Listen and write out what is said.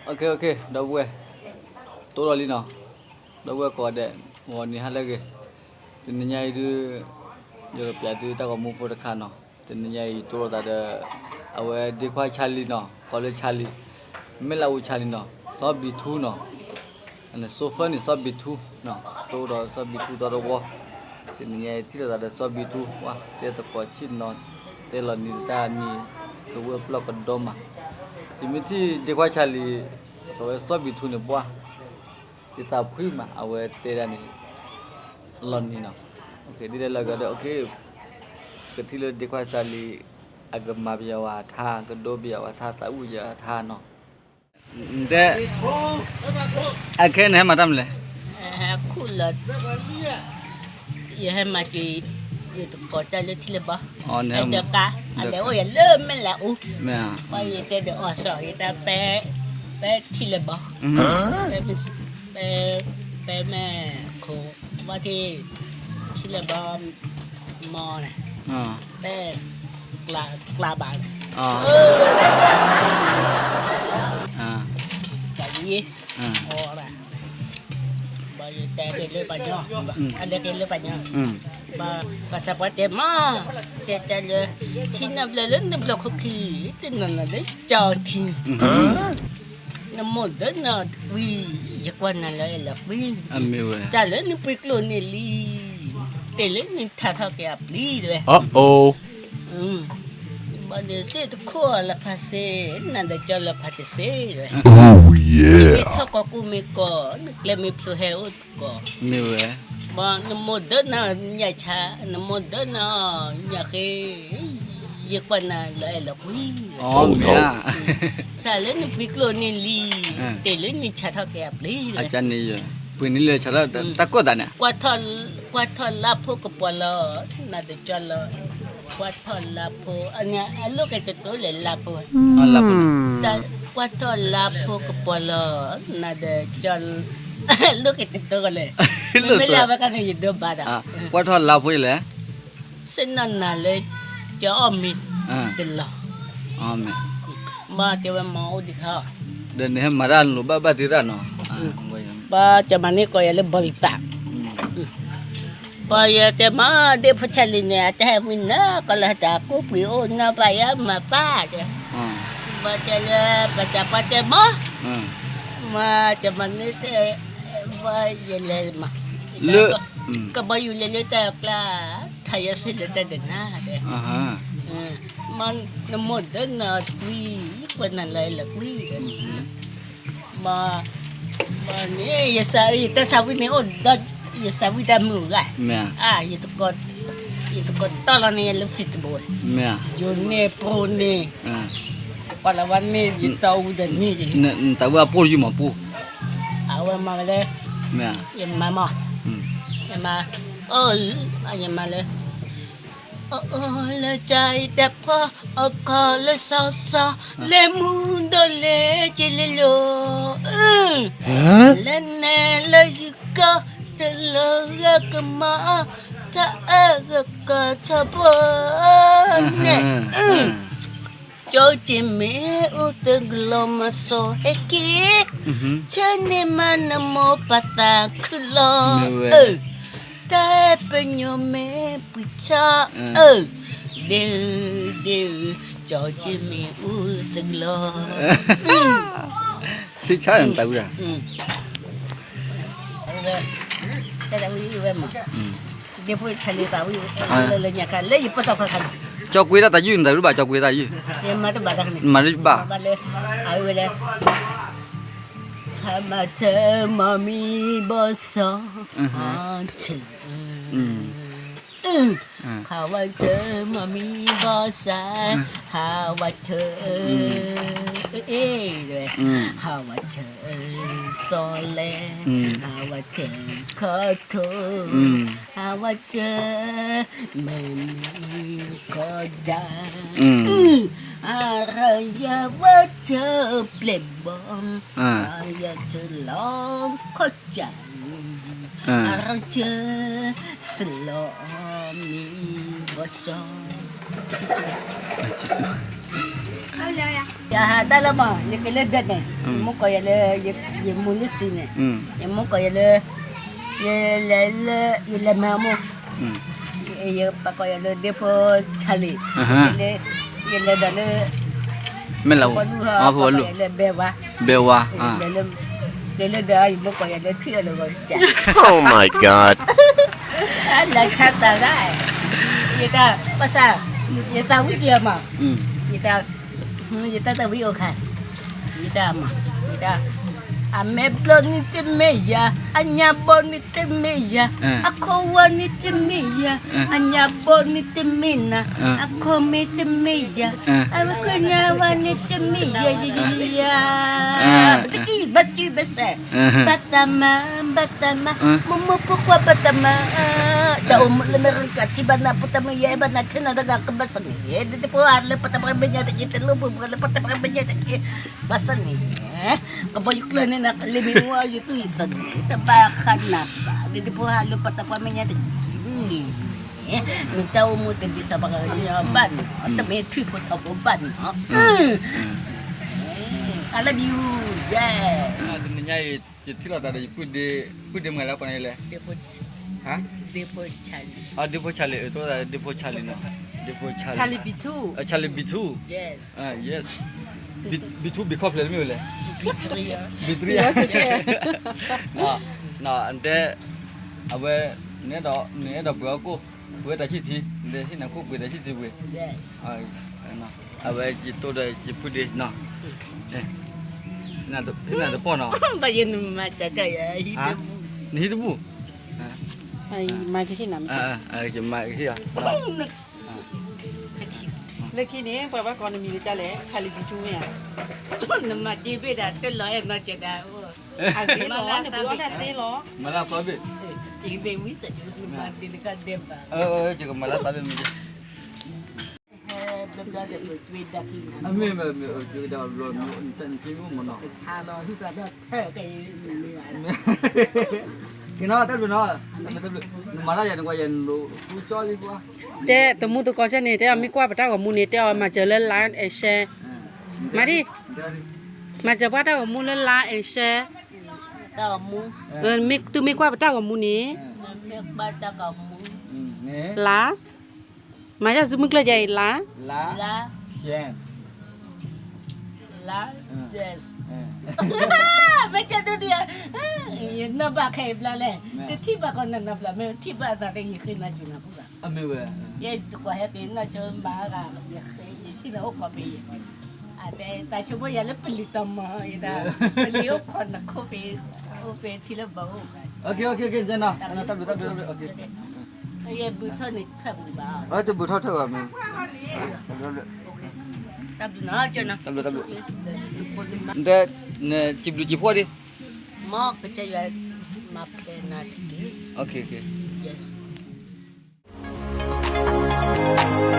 OK OK ဒီပုၢ်ဝဲၢ်, တိၢ်ဒီးလံနီၤ, ဒီပုၢ်ဝဲၢ်ကိးဂၤဒဲး, ဂီၤနံၤဟါလၢအဂ့ၤ, တနံၤညါအံၤဒုး, ယကပျးသုတၢ်ဂီၤမူဖိတခါနီၤ, တနံၤညါအံၤယတိၢ်လိာ်သးဒီး, အဝဲဒ့ခွါဆါလံနီၤ, ကိးလၢဆါလံ, မ့ၢ်လၢအအိၣ်ဆါလံနီၤ, စီၤဘံထူနီၤ, အန့ၣ် စီၤဖၢန့ၣ် စီၤဘံထူနီၤ, တိၢ်ဒီးစီၤဘံထူသီတဝီ, တနံၤညါအံၤထံၣ်လိာ်သးဒီးစီၤဘံထူ, ပှၤတဲသကိးဆံၣ်နီၤ, တဲလီၤနံၤတၢ်မံၤ, ကဝဲၢ်ပျီၢ်ကဒီမး, ယမ့ၢ်ထံၣ်ဒ့ခွါဆါလံ, အဝဲစီၤဘံထူန့ၣ်ပှၢ်, ယသးဖှံမး အဝဲတဲဒၣ်န့ၣ်, လီၤနံၤနီၤ, ဒ်လဲၣ်လၢအဂ့ၤဒီး, ကထံၣ်လၢဒ့ခွါဆါလံ, အကမၤပယီၤဝဲထါ, ကဒိပယီၤဝဲထါ, သးအုၣ်ယၤထါနီၤ, တဲ, အခဲနဟဲမၤတၢ်မနုၤလဲၣ်, ခူၣ်လီၤ, ယဟဲမၤက့ၤ, ယသကိးတၢ်လၢထံလၢဘီ, ဒီးကါ, အလဲၤအိၣ်ယၤလၢမဲၢ်လးအူ, ပှၤယတဲဒီးအီၤစီၤ ယတၢ်ပဲ, ပဲထံလၢဘီ, ပဲ, ပဲမဲၢ်ခိၣ်, ဘီထံ, ထံလၢဘီ, မီန့ၣ်, ပဲ, ကျါဘၣ်န့ၣ်, တၢ်ယံၤ, အီၤ, ဘၣ်ယတဲက့ၤလၢပှၤညီ, အလဲၤက့ၤလၢပှၤညီ, ဘၣ်, ဘၣ်ဆၣ်ပှၤတဲမး, တဲတၢ်လၢ, ထံနဘျၢလၢနဘျီခိၣ်ခံ, တနီၤနီၤလၢကၠီထံ နမိၢ်ဒၢနၤတကွံ, ယကွၢ်နၤလၢအဲၣ်လၢကွံ, တၢ်လၢနပှ့ၤကျိၣ်န့ၣ်လံ, တဲလၢနထးထီၣ်က့ၤအပျံၤတဝဲ, ဘၣ်ဒီးစ့ၢ်တခိၣ်အီၤလၢဖးစ့, နၤဒီးကၠီလၢဖးတစ့ၢ်တဝဲ, မ့ၢ်ထီၣ်ကီၢ်ကူမ့ၢ်ကီၢ်, နကျဲမ့ၢ်ဖျိဟဲအိၣ်တကီၢ်, ဘၣ်နမိၢ်ဒၢနၤညၣ်ဆါ, နမိၢ်ဒၢနၤညၣ်ဃ့, ယကွၢ်နၤလၢအဲၣ်လၢကွံ, တၢ်လၢနပှ့ၤကျိၣ်န့ၣ်လံ, တဲလၢနဆးထီၣ်က့ၤအပျံၤ, ပှ့ၤန့ၣ်လၢဆးထီၣ်တၢ်ကိၢ်သးန့ၣ်, ကွၢ်ထီၣ်လါဖိကပီၤလီၤ, နၤဒီးကၠီလီၤ, ကွၢ်ထီၣ်လါဖိ, အလိၣ်က့ၤတတိၤလဲၣ်လါဖိ, ကွၢ်ထီၣ်လါဖိကပီၤလီၤ, နၤဒီးကၠီ, လိၣ်က့ၤတတိၤကလဲၣ်, မ့ၢ်လၢအဝဲကန့ၣ်ယဒိဘၣ်ဒီး, ကွၢ်ထီၣ်လါဖိလဲၣ် စ့ၢ်နီၢ်နၤလၢ, ကၠီအီၣ်မ့ၤ, တလီၤ, ဘၣ်တဲဝဲမၤအိၣ်ဒံးခါ, ဒီးနဟဲမၤတၢ်လိၤဘၣ်ဘၣ်သ့ရၣ်နီၤ, ဘၣ်ကမၤန့ၢ်ကီးယၤလၢဘီလံသး, ပှၤယတဲမၤဒ့ဖိဆါလံန့ၣ် အတၢ်ဟဲဝံၤနၤကီးလၢတၢ်ကိးကွံာ်အိၣ်နီၢ်ပာ်ယၤမၤပၢ်တဲ, ပှၤတဲလၢ, ပှၤတဲပှၤတဲမၤ, မၤကမၤန့ၢ်တဲ, ပှၤယလဲၤမၤ, ကဘီယူၤလဲၤလၢတၢ်ကျါ, ထါယဲစ့ၢ်လၢတၢ်ဒဲးနၤတဲ, မၤနမိၢ်ဒၢနၤတကွံ, ပှၤနၤလၢလၢကွံ, မၤ, မၤန့ၣ်, ယတၢ်သးဝံၣ်န့ၣ်အိၣ်ဒီး, ယသးဝံၣ်တၢ်မုာ်ဂၤ, ယတကိးတီၢ်လီၤန့ၣ်ယလၢ Facebook, ယိၤန့ၢ်ပှိၤန့ၢ်, ပှၤလၢဝဲန့ၣ် ယတီၢ်အူဒီးန့ၢ်, နသးဝံၣ်အပှိၢ်ယုၢ်မၤပှိၢ်, အဝဲမၤဝဲလၢ, ယမၤမၤ, ယမၤ, ယမၤလၢ အိၣ်လၢကၢ်အံၤတၢ်ဖီ, အိၣ်ကီၢ်လၢစီစီ, လဲၤမူဒီးလဲၤက့ၤလၢလိၤ, လဲၤနဲလၢယကီၢ်, တလီၤဂာ်ကမၤ, တၢ်အၢဂၤကီၢ်ထီဘိန့ၣ်, ကၠီက့ၤမ့ၢ်အိၣ်တကလီၤမၤစီၤဟဲက့ၤ, ဆၢန့ၢ်မးနမိၢ်ပၢ်သးခုလီၤ, တၢ်ပညိၣ်မ့ၢ်ပှံၤထီၣ်, ဒ့ဧၢ, ဒ့ဧၢ, ကၠီက့ၤမ့ၢ်အိၣ်တကလီၤ, သ့ၣ်ဆါနသးဝံၣ်, တၢ်သးဝံၣ်ဝဲမး, ဒ့ဖိဆါလံသးဝံၣ်, လၢလၢညါခါ လၢယပတီၢ်ခါခါန့ၣ်, ကၠီကွ့တၢ်သးယုၢ်နသးဝံၣ်ဘၣ်, ကၠီကွ့တၢ်ယုၢ်, မၤတဘၣ်တၢ်န့ၣ်, မၤတဘၣ်, ဘၣ်လၢ, အဝဲလဲၣ်, ဟးမၤဆၢမီၤမံဘီစီ, ဟးဆၢ ဟးဝဲဆၢမီၤမံဘီစီ, ဟးဝဲဆၢ, ဟးဝဲဆၢ, စီၤလဲၣ်, ဟးဝဲဆၢခီထိ, ဟးဝဲဆၢ, မ့ၢ်မံခီဒၣ်, အရၢယဝဲဆၢပျဲၢ်ဘီ, အရၢဆၢလီၤခီၣ်ကၢ်, အရၢဆၢ, စလီၤမံဘီစီ, ကစူ ယဟးတၢ်လၢမး ယက့ၤလၢဒဲးန့ၣ်, ယမိၢ်ကိးယၤလၢ, ယမိၢ်လၢစံးန့ၣ်, ယမိၢ်ကိးယၤလၢ, ယလဲၤလၢ, ယလဲၤမၤအမိၢ်, ယပၢ်ကိးယၤလၢဒ့ဖိဆၣ်လံၣ်, ယလဲၤဒီးလၢ, မ့ၢ်လၢ, ဖိလူၢ်, ဘဲဝါ, ဘဲဝါ, လဲၤလၢဒဲး ယမိၢ်ကိးယၤလၢထံၣ်အီၤလၢဂီၤက, အလၢဆါတၢ်ဂၤ, ယတၢ်, ဘၣ်ဆၣ်, ယသးဝံၣ်က့ၤအီၤမး, ယတၢ် ယတၢ်သးဝံၣ်အိၣ်ခါ, ယတၢ်မၤ, ယတၢ်, အမဲာ်ဘျီၣ်န့ၣ်တမ့ၢ်ယၤ, အညၣ်ဘီန့ၣ်တမ့ၢ်ယၤ, အခိၣ်ဝါန့ၣ်တမ့ၢ်ယၤ, အညၣ်ဘီန့ၣ်တမ့ၢ်နၤ, အခိၣ်မ့ၢ်တမ့ၢ်ယၤ, အဝဲခိၣ်ညါဝါန့ၣ်တမ့ၢ်ယၤ, ယၤ, ယၤ, ပတကံၢ်ဘၣ်စုဘၣ်စဲး, ဘၣ်တၢ်မၤ, ဘၣ်တၢ်မၤ, မိၢ်မိၢ်ဖိခွါဘၣ်တၢ်မၤ, တၢ်အိၣ်မူလၢမဲရကၤထံဘၣ်နၤ ပတၢ်မ့ၢ်ယဲဘၣ်နၤ ခဲနဒၣ်ကဘၣ်စနံၣ်, ဒ်ဖိဟးလၢပတၢ်ပှၤမဲာ်ညါတက့ၢ် တလိၣ်ပှၤလၢပတၢ်ပှၤမဲာ်ညါတက့ၢ်, ဘၣ်စနံၣ်, ကဘီယူၤကျၢၢ်န့ၣ်နၤ ကလံၤမ့ၢ်ဝါယတူၢ်ယသးန့ၣ် တဘၣ်ဃးနၤဘၣ်, ဒ်ဖိဟးလၢပတၢ်ပှၤမဲာ်ညါတက့ၢ်န့ၣ်, နတၢ်အိၣ်မူတဒ်သိးပှၤကညီဘၣ်န့ၣ်, တမ့ၢ်ထွံၣ်ဖိထိးဖိဘၣ်န့ၣ်, I love you, yeah. တနံၤညါအံၤ ယထံၣ်လိာ်သးဒီးယပုၢ်ဒ့, ပုၢ်ဒ့မုၣ်လၢပှၤန့ၣ်လဲၣ်, ဒ့ဖိဆၣ်လံၣ်, အဒ့ဖိဆၣ်လံၣ်, ဒ့ဖိဆၣ်လံၣ်နီၤ, ဒ့ဖိဆၣ်လံၣ်, ဆၣ်လံၣ်ဘံထူ, ဆၣ်လံၣ်ဘံထူ, yes, ဘံထူ ဘံခီၣ်ဖျဲးတမ့ၢ်ဝဲလဲၣ်, ဘံထူ, တဲ, အဝဲ, နအဲၣ်ဒိး, နအဲၣ်ဒိးပှ့ၤအီၣ်ကိၣ်, ပှ့ၤတၢ်ဆံၣ်ထံ, နဟ့ၣ်နၤခိၣ်ပှ့ၤတၢ်ဆံၣ်ထံပှ့ၤ အဝဲယတိၢ်ဒီးယပုၢ်ဒ့နီၤ, နတပီၢ်နီၤ, နဟံၣ်တဘူၣ်, မၤကဟ့ၣ်နၤ, မၤကဟ့ၣ်အီၤ, လၢခံန့ၣ် ပှၤဘၣ်ကိးနမံၤလၢကလဲၣ်, ဆၣ်လံၣ်ဘံထူမ့ၢ်ဧါ, နမၤတ့ဘ့ၣ်ဒၣ်တလီၤအဲၣ်နီတစဲးဒၣ်, အဂ့ၤလီၤ, နဘုးအီၣ်တၢ်တ့လီၤ, မၤလၢအသီဘ့ၣ်, ယကမၤလၢအသီဘ့ၣ်မ့ၢ်, အမ့ၢ်မ့ၢ်, က့ၤနီၤ တၢ်ဘျုးနီၤ, နမၤတၢ်ယၤနကွၢ်ယၤနလိၤ, တဲသမူသကိးဆဲန့ၣ် တဲအီၤမ့ၢ်ကွၢ်ပတၢ်ဂီၤမူန့ၣ် တဲအီၤမၤစၢၤလၢ like and share, မၤဒံ, မၤစၢၤပှၤတၢ်ဂီၤမူလၢ like and share, သုမ့ၢ်ကွၢ်ပတၢ်ဂီၤမူန့ၣ်, like, မၤစၢၤသုမုၢ်ကျၢၢ်ယၤအံၤ like, like, share, like, yes, မ့ၢ်ကဲဒ်, ယနီၢ်ဘၣ်ခဲအံၤဘျီလဲၣ်, တထံၣ်ဘၣ်ကီးနနီၢ်ဘျီ မ့ၢ်ထံၣ်ဘၣ်အသးလၢယဃ့နၤက့ၤနၤပူၤဘၣ်, ယဲယတကွၢ်ဟဲက့ၤနီၢ်ကၠိမၤဂၤ, ယဃ့ယထံၣ်လၢအိၣ်ကိးမ့ၢ်ယဲ, အတဲတၢ်ဆိကမိၣ်ယၤလၢပလံၤတမၤယဲဒၣ်, ပလံၤအိၣ်ခိးနခိၣ်ဖဲ, အိၣ်ဖဲထံလၢဘၣ်အိၣ်, တၢ်ဘျုးတၢ်ဘျုးတၢ်ဘျုး, ယဲဘုးထီၣ်န့ၣ်ထၢၣ်ဘုးဘၣ်, တဘုးထီၣ်ထၢၣ်ဘၣ်မ့ၢ်, တၢ်ဘျုးနီၤ, တၢ်ဘျုးတၢ်ဘျုး, နတဲ, နစံးဘျုးစံးဖှိၣ်ဒံး, မ်ကစၢ်ယွၤမၤဖျဲးနၤတက့ၢ်, ယ